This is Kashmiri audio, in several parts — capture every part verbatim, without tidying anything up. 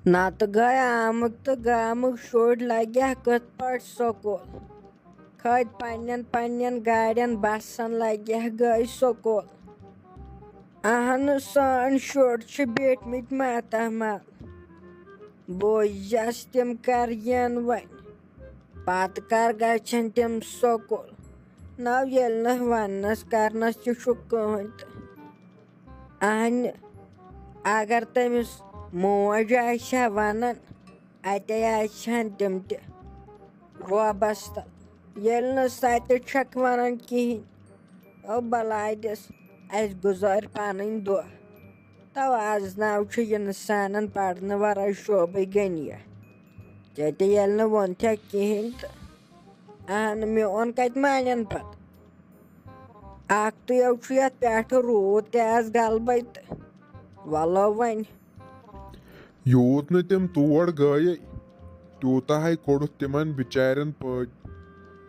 نتہٕ گٔے آمٕتۍ تہٕ گامٕکۍ شُرۍ لگہِ ہا کِتھ پٲٹھۍ سکوٗل؟ کھٔتۍ پننٮ۪ن پننٮ۪ن گاڑٮ۪ن بسن لگہِ ہا گٔے سکوٗل۔ اہنہٕ، سٲنۍ شُرۍ چھِ بیٖٹھمٕتۍ ماتامال۔ بوزٮ۪س تِم کر یِن وۄنۍ؟ پتہٕ کر گژھن تِم سکوٗل؟ نو ییٚلہِ نہٕ وننس کرنس تہِ چھُ کٕہٕنۍ تہٕ۔ اہنہِ، اگر تٔمِس موج آسہِ ہا ونان، اتے آسہِ ہن تِم تہِ وابستہٕ۔ ییٚلہِ نہٕ سۄ تہِ چھکھ ونان کِہینۍ، او بلاے دِس، اسہِ گُزٲرۍ پنٕنۍ دۄہ۔ تو از ناو چھُ انسانن پرنہٕ ورٲے شوبٕے غنیہ۔ ژےٚ تہِ ییٚلہِ نہٕ ووٚنتھکھ کِہینۍ تہٕ۔ اہن، میون کتہِ مانن پتہٕ؟ اکھ تُے یو چھُ یتھ پٮ۪ٹھٕ روٗد تہِ آز غلبے تہٕ۔ ولو وۄنۍ۔ یوٗت نہٕ تِم تور گٔیے، تیوٗتاہ ہے کوٚڑُتھ تِمن بِچارٮ۪ن پٲدۍ۔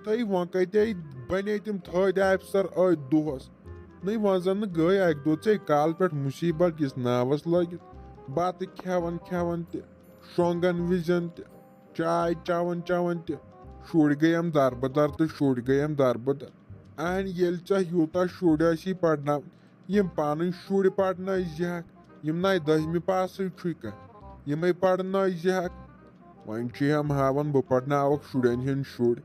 تہٕ وۄنۍ کتے بنے تِم تھٔدۍ آفسر أتھۍ دۄہس؟ نٔے وۄنۍ زن نہٕ گٔے اکہِ دۄہ ژےٚ کالہٕ پٮ۪ٹھ مُصیبت یِژھ ناوس لٲگِتھ۔ بتہٕ کھٮ۪وان کھٮ۪وان تہِ، شۄنٛگن وِزٮ۪ن تہِ، چاے چٮ۪وان چٮ۪وان تہِ۔ شُرۍ گٔے یِم دربٕدر تہٕ شُرۍ گٔے یِم دربٕدر۔ اہن، ییٚلہِ ژےٚ یوٗتاہ شُرۍ ٲسی پرناوان، یِم پنٕنۍ شُرۍ پرنٲوزِہکھ، یِم نَے دٔہمہِ پاسٕے چھُے کانٛہہ، یِمے پرنٲوزِہکھ۔ وۄنۍ چھِ یِم ہاوان بہٕ پرناوکھ شُرٮ۪ن ہِنٛدۍ شُرۍ۔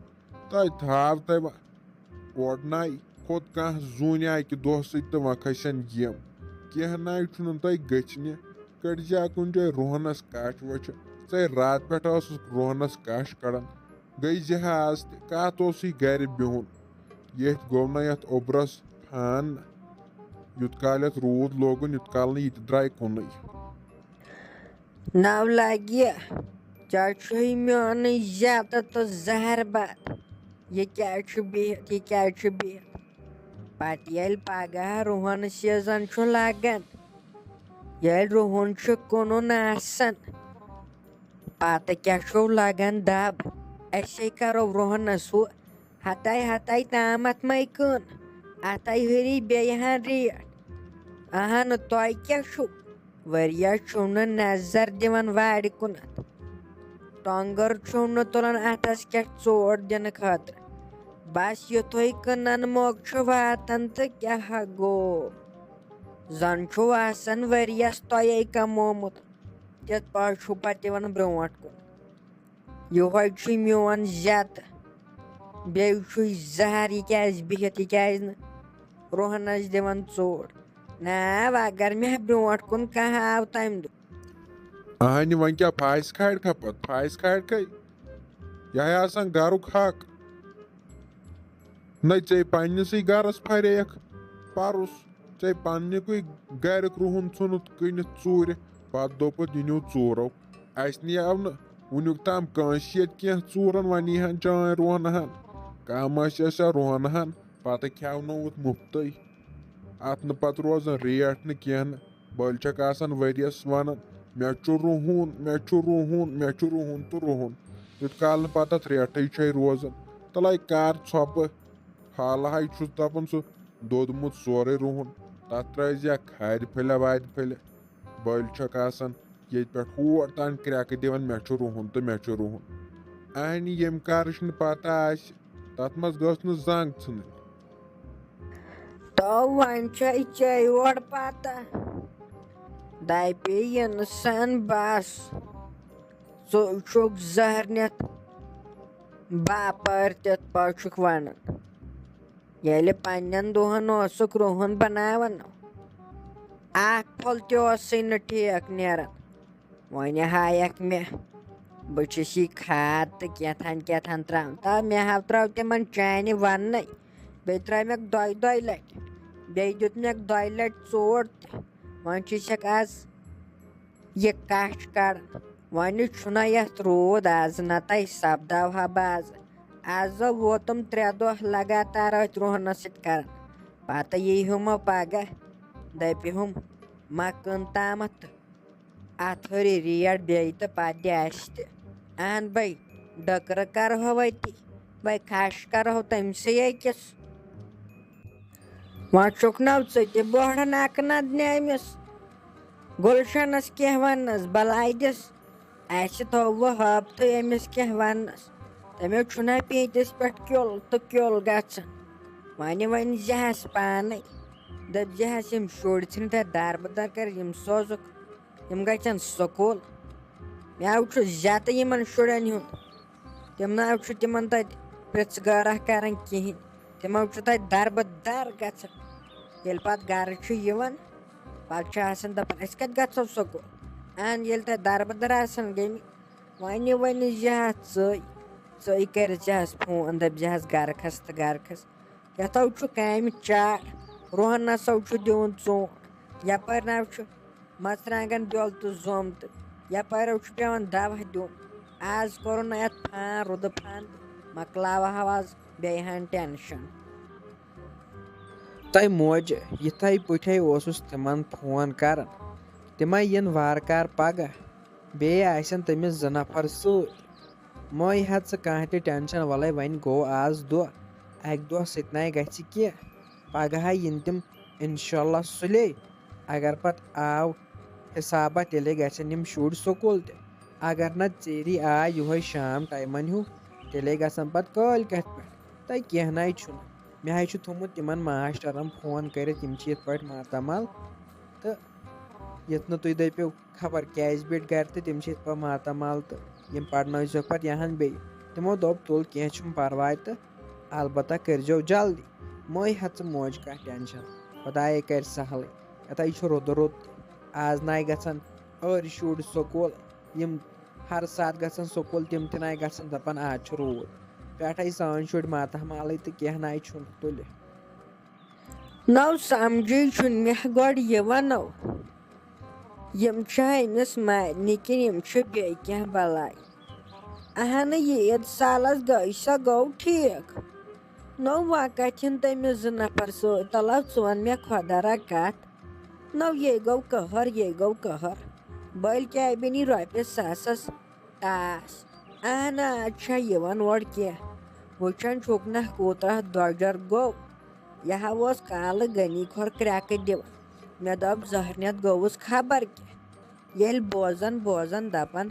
تۄہہِ تھاو تۄہہِ وۄنۍ اورٕ نَے کھوٚت کانٛہہ زوٗنہِ اَکہِ دۄہ سۭتۍ تہٕ وۄنۍ کھسن یِم۔ کینٛہہ نَے چھُنہٕ تۄہہِ گٔژھنہِ۔ کٔڑزِ ہا کُنہِ جایہِ روہنس کَچھ وَچھ۔ ژَے راتہٕ پٮ۪ٹھ ٲسٕس روہنس کَچھ کَڑان۔ گٔے زِ ہا آز تہِ، کَتھ اوسُے گَرِ بِہُن؟ ییٚتھۍ گوٚو نہ یَتھ اوٚبرَس پھان نہ۔ یُت کال یَتھ روٗد لوگُن، یُت کال نہٕ یہِ تہِ درٛاے کُنُے۔ نو لگہِ، ژےٚ چھُے میونٕے زیتہٕ تہٕ زہر بد۔ یہِ کیٛازِ چھُ بِہِتھ، یہِ کیٛازِ چھُ بِہِتھ؟ پتہٕ ییٚلہِ پگاہ رُہن سیٖزن چھُ لگان، ییٚلہِ رُہن چھُ کٕنُن آسان، پتہٕ کیٛاہ چھُو لگان دب؟ أسے کرو رُہنس ہُہ ہتاے ہتاے تامتھ مَے کٕن، اتھے ہُری بیٚیہِ ہن ریٹ۔ اہن، تۄہہِ کیٛاہ چھُو؟ ؤریس چھُو نہٕ نظر دِوان وارِ کُنتھ۔ ٹۄنٛگر چھُو نہٕ تُلان اتھس کیٛاہ ژوٹ دِنہٕ خٲطرٕ۔ بس یُتھُے کٕنن موقعہٕ چھُ واتان تہٕ کیٛاہ گوٚو؟ زن چھُو آسان ؤریس تۄہے کمومُت۔ تِتھ پٲٹھۍ چھُو پتہٕ یِوان برٛونٛٹھ کُن۔ یِہوٚے چھُے میون زیتہٕ۔ بیٚیہِ چھُے زہر، یہِ کیٛازِ بِہِتھ، یہِ کیٛازِ نہٕ رُہنَس دِوان ژوٚٹ؟ نا، اگر مےٚ برٛونٛٹھ کُن کانٛہہ آو تَمہِ دۄہ۔ اہنہِ، وۄنۍ کیٛاہ پھاسہِ کھارکھا پتہٕ؟ پھاسہِ کھارکھے؟ یہِ ہے آسان گرُک حق۔ نَے ژےٚ پننِسٕے گرس پھریکھ پرُس۔ ژےٚ پننِکُے گرُک رُہُن ژھُنُتھ کٕنِتھ ژوٗرِ۔ پتہٕ دوٚپُتھ، یہِ نیوٗ ژوٗرو۔ اسہِ نِیاو نہٕ وُنیُک تام کٲنٛسہِ ییٚتہِ کینٛہہ ژوٗرن، وۄنۍ یی ہن چٲنۍ روہنہٕ ہن۔ کم ٲسۍ أسۍ روہنہٕ ہن، پتہٕ کھیاونووُتھ مُفتٕے۔ اتھ نہٕ پتہٕ روزان ریٹ نہٕ کینٛہہ نہٕ۔ بٔلۍ چھکھ آسان ؤریَس وَنان، "مےٚ چھُ رُہُن، مےٚ چھُ رُہُن، مےٚ چھُ رُہُن تہٕ رُہُن۔" یُت کال نہٕ پَتہٕ اَتھ ریٹھٕے چھے روزان۔ تَلَے کَر ژھۄپہٕ، حالہٕ ہَے چھُس دَپان سُہ دوٚدمُت سورُے رُہُن۔ تَتھ ترٛٲوزِ یا کھارِ پھٔلہِ وارِ پھٔلہِ۔ بٔلۍ چھکھ آسان ییٚتہِ پٮ۪ٹھ ہور تام کرٛٮ۪کہٕ دِوان، "مےٚ چھُ رُہُن تہٕ مےٚ چھُ رُہُن۔" اَہنہِ ییٚمہِ کارٕچ نہٕ پَتہ آسہِ، تَتھ منٛز گٔژھ نہٕ زنٛگ ژھٕنٕنۍ۔ تو وۄنۍ چھے ژےٚ یورٕ پتہ۔ دپے اِنسان، بس، ژٕ چھُکھ زہر نِتھ باپار تِتھ پٲٹھۍ چھُکھ ونان۔ ییٚلہِ پننٮ۪ن دۄہن اوسُکھ رُہُن بناوان، اکھ پھوٚل تہِ اوسُے نہٕ ٹھیک نیران۔ وۄنۍ ہایکھ مےٚ، بہٕ چھُس یہِ کھاد تہٕ کیٛاہ تھام کیٛاہ تھام ترٛاوان۔ تہٕ مےٚ ہا ترٛٲو تِمن چانہِ وننَے۔ بیٚیہِ ترٛٲومَکھ دۄیہِ دۄیہِ لٹہِ۔ بیٚیہِ دیُت مےٚ دۄیہِ لٹہِ ژوٹ تہِ۔ وۄنۍ چھُسَکھ آز یہِ کَچھ کَڑان۔ وۄنۍ چھُنہ یَتھ روٗد آز، نَتہٕ سپداوہا بہٕ آز۔ آز ووتُم ترٛےٚ دۄہ لگاتار أتھۍ رُہنَس سۭتۍ کَران۔ پَتہٕ یی ہُمو پَگاہ، دَپہِ ہُم، "مہ کٕن تامَتھ تہٕ اَتھ ہُرِ ریٹ بیٚیہِ تہٕ پَتہٕ دِ اَسہِ تہِ۔ اَہَن بَے، ڈٔکرٕ کَرہو أتی، بَے کھَش کَرہو تٔمۍ سٕے أکِس۔" وۄنۍ چھُکھ نَو ژٕ تہِ بۄہڑٕ نَکہٕ نَدنہِ أمِس۔ گُلشَنَس کینٛہہ وَننَس بَلاے دِس۔ اَسہِ تھوٚو وۄنۍ ہٲبتھٕے أمِس کینٛہہ وَننَس۔ تٔمِس چھُنہ پیٖنٛتِس پٮ۪ٹھ کیوٚل تہٕ کیوٚل گژھان۔ وۄنۍ وۄنۍ زِہَس پانَے، دٔپۍ زِہَس، یِم شُرۍ ژھٕنہِ تَتہِ دَربٕدَر کٔرِتھ، یِم سوزُکھ، یِم گژھن سکوٗل۔ مےٚ چھُ زیادٕ یِمَن شُرٮ۪ن ہُنٛد۔ تِم نہ چھُ تِمَن تَتہِ پِرٛژھ گٲرا کَران کِہیٖنۍ۔ تِمو چھُ تَتہِ دَربٕدَر گژھان۔ ییٚلہِ پَتہٕ گَرٕ چھُ یِوان، پَتہٕ چھِ آسان دَپان، "أسۍ کَتہِ گژھو سکوٗل؟" اَہَن، ییٚلہِ تَتہِ دَربٕدَر آسان گٔمٕتۍ، وۄنۍ وۄنۍ زِہَس ژٕے، ژٕے کٔرِتھ زِہَس فون، دَپہِ زِہَس، "گَرٕ کھَس تہٕ گَرٕ کھَس۔" یَتھ ہَو چھُ کامہِ چار، روہَن نَسا چھُ دیُن ژوٗنٛٹھ، یَپٲرۍ نَو چھُ مَرژٕوانٛگَن بیول تہٕ زوٚم تہٕ یَپٲرۍ ہَو چھُ پٮ۪وان دَوا دیُن۔ آز کوٚرُن نہٕ یَتھ فان، رُدٕ فان، مۄکلاوہو آز بیٚیہِ ہَن ٹٮ۪نشَن۔ تۄہہِ موجہِ، یِتھَے پٲٹھۍ اوسُس تِمَن فون کَران، تِمَے یِن وارٕ کارٕ پَگاہ۔ بیٚیہِ آسن تٔمِس زٕ نفر سۭتۍ۔ مہ ہیٚہ ژٕ کانٛہہ تہِ ٹینشن، وَلَے وۄنۍ گوٚو آز دۄہ، اَکہِ دۄہ سۭتۍ نَے گژھِ کینٛہہ۔ پگہہ یِن تِم انشاءاللہ سُلے۔ اگر پتہٕ آو حسابہ، تیٚلے گژھن یِم شُرۍ سکوٗل تہِ۔ اگر نہ ژیٖری آے یِہوٚے شام ٹایمن ہیوٗ، تیٚلے گژھن پتہٕ کٲلۍ کٮ۪تھ پٮ۪ٹھ۔ تہٕ کینٛہہ نَے چھُنہٕ۔ مےٚ ہَے چھُ تھوٚمُت تِمن ماسٹرن فون کٔرِتھ، یِم چھِ یِتھ پٲٹھۍ ماتامال۔ تہٕ یُتھ نہٕ تُہۍ دٔپِو خبر کیٛازِ بیٖٹھۍ گرِ تہٕ تِم چھِ یِتھ پٲٹھۍ ماتامال تہٕ یِم پرنٲوزیٚو پتہٕ یِہن بیٚیہِ۔ تِمو دوٚپ، "تُل، کینٛہہ چھُنہٕ پرواے تہٕ البتہ کٔرزیٚو جلدی، مہ ہیٚہ ژٕ موج کانٛہہ ٹینشن، خۄدایے کرِ سہلٕے۔ یتھے چھُ رُدٕ رُد تہِ، آز ناے گژھن أرۍ شُرۍ سکوٗل، یِم ہر ساتہٕ گژھن سکوٗل، تِم تہِ ناے گژھن، دپان آز چھُ روٗد، پٮ۪ٹھے سٲنۍ شُرۍ ماتامالٕے تہٕ کینٛہہ ناے چھُنہٕ تُلہِ۔" نو سمجھے چھُنہٕ مےٚ گۄڈٕ یِوان نو۔ یِم چھا أمِس مارنہِ کِنہٕ یِم چھِ بیٚیہِ کینٛہہ بلاے؟ اہنہٕ، یہِ عیٖد سالس گٔے سۄ گوٚو ٹھیٖک۔ نو وۄنۍ کتہِ ہن تٔمِس زٕ نفر سۭتۍ؟ تلو ژٕ وَن مےٚ خۄدا را کتھ۔ نو یے گوٚو قہر، یے گوٚو قہر۔ بٔلۍ کیٛاہ بنی رۄپیہِ ساسس ٹاس۔ اہن، آز چھا یِوان اورٕ کینٛہہ؟ وٕچھان چھُکھ نہ کوٗتاہ درٛۄجر گوٚو۔ یہِ ہا اوس کالہٕ غنی کھۄر کرٛٮ۪کہٕ دِوان۔ مےٚ دوٚپ، زہرنیت گوٚوُس خبر کیٛاہ۔ ییٚلہِ بوزان بوزان دَپان،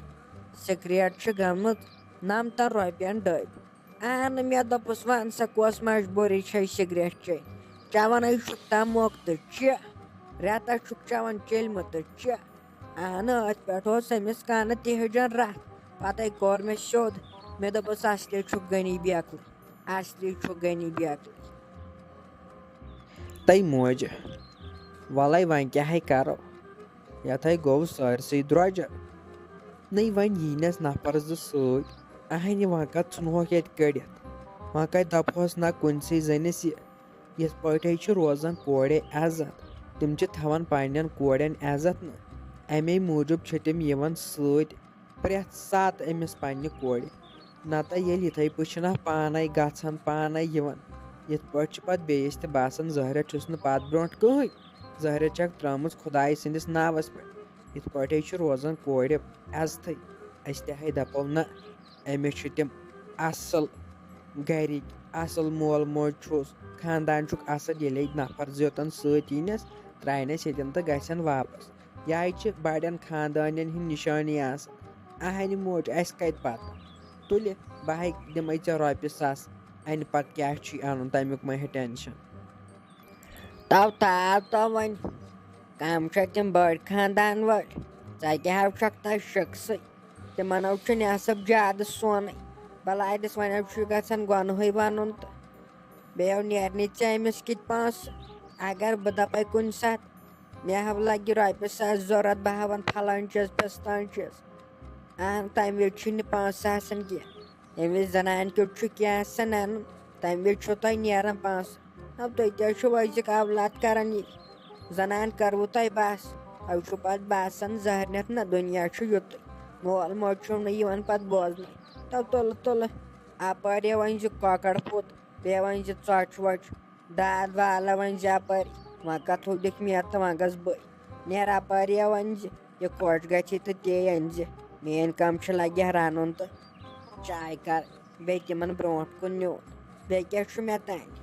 سِگریٹ چھِ گٔمٕژ نَمتَن رۄپیَن ڈٔبۍ۔ اہن، مےٚ دوٚپُس، وَن سا، کۄس مجبوٗری چھے سِگریٹ چیٚنۍ؟ چٮ۪وان ہے چھُکھ تَموک تہٕ چہِ، رٮ۪تَس چھُکھ چٮ۪وان چیٚلمہٕ تہٕ چہِ۔ اہن، أتھۍ پٮ۪ٹھ اوس أمِس کَنہٕ تہِ ہیٚجان رَتھ۔ پَتَے کوٚر مےٚ سیوٚد۔ مےٚ دوٚپُس، اَصلی چھُکھ غنی بیکلٕے، اَصلی چھُکھ غنی بیکلٕے۔ تَے موجہِ، وَلَے وۄنۍ کیٛاہ ہے کَرو؟ یَتھ ہے گوٚو سٲرسٕے درٛۄجر۔ نٔے وۄنۍ یی نَس نفر زٕ سۭتۍ، اَہنہِ وۄنۍ کَتھ ژھٕنہوکھ ییٚتہِ کٔڑِتھ؟ وۄنۍ کَتہِ دَپہوس نہ کُنسٕے زٔنِس یہِ؟ یِتھ پٲٹھۍ چھُ روزان کورِ عزت۔ تِم چھِ تھاوان پننٮ۪ن کورٮ۪ن عزت نہٕ۔ اَمے موٗجوٗب چھِ تِم یِوان سۭتۍ پرٛٮ۪تھ ساتہٕ أمِس پننہِ کورِ۔ نتہٕ ییٚلہِ یِتھے پٲٹھۍ چھِنہ پانے گژھان، پانے یِوان، یِتھ پٲٹھۍ چھُ پتہٕ بیٚیِس تہِ باسان، ظٲہرہ چھُس نہٕ پتھ برونٛٹھ کٕہٕنۍ، ظٲہرہ چھکھ ترٲمٕژ خۄدایہِ سٕنٛدِس ناوس پٮ۪ٹھ۔ یِتھ پٲٹھۍ چھُ روزان کورِ عزتھٕے۔ أسۍ تہِ ہے دپو نہ، أمِس چھِ تِم اصل گرِکۍ، اصل مول موج چھُس، خاندان چھُکھ اصل، ییٚلے نفر زیوتن سۭتۍ یِنس، تراینس ییٚتٮ۪ن تہٕ گژھن واپس۔ یہِ ہے چھِ بڑٮ۪ن خاندانن ہٕنٛدۍ نشٲنی آسان۔ اہنہِ موج، اسہِ کتہِ پتہ؟ تُلہِ، بہٕ ہے دِمے ژےٚ رۄپیہِ ساس، انہِ پتہٕ کیٛاہ چھُے انُن، تمیُک مہ ہےٚ ٹینشن۔ تو تاو تو وۄنۍ، کم چھا تِم بٔڑۍ خاندان وٲلۍ؟ ژےٚ کیٛاہ ہو چھکھ تتھ شخصٕے؟ تِمن ہو چھُ نٮ۪صٕب زیادٕ سونٕے۔ بلاے دِس، وۄنۍ ہو چھُ گژھان گۄنہٕے ونُن تہٕ بیٚیہِ ہو نیرنٕے ژےٚ أمِس کِتۍ پونٛسہٕ۔ اگر بہٕ دپے کُنہِ ساتہٕ، مےٚ ہا لگہِ رۄپیہِ ساس ضروٗرت، بہٕ ہا وَنہٕ فلٲنۍ چیٖز، فِستٲنۍ چیٖز۔ اہن، تَمہِ وِزِ چھُنہٕ پانٛژھ ساس آسان کینٛہہ۔ ییٚمہِ وِزِ زنانہِ کیُتھ چھُ کینٛہہ آسان اَنُن، تَمہِ وِزِ چھُ تۄہہِ نیران پانٛژھ ساس۔ اَو تُہۍ تہِ حظ چھِو أزِکۍ اولاد کران یہِ۔ زنانہِ کٔروٕ تۄہہِ بس؟ تۄہہِ چھُو پتہٕ باسان زہرنیت نہ دُنیا چھُ یُتُے۔ مول موج چھُو نہٕ یِوان پتہٕ بوزنَے۔ تو تُلہٕ تُلہٕ اَپٲرۍ یہِ وۄنۍ زِ کۄکر پھوٚت، بیٚیہِ وۄنۍ زِ ژۄچہِ وۄچہِ۔ داد والہ وۄنۍ زِ اپٲرۍ، وۄنۍ کتھ ہُہ دِکھ مےٚ تہٕ وۄنۍ گژھ بٔے۔ نیرٕ اپٲرۍ یا وۄنۍ زِ یہِ خۄش گژھی تہٕ تے أنۍ زِ۔ میٲنۍ کٲم چھِ لگہِ ہا رنُن تہٕ چاے کرٕنۍ، بیٚیہِ تِمن برونٛٹھ کُن نیُن۔ بیٚیہِ کیٛاہ چھُ مےٚ تانۍ؟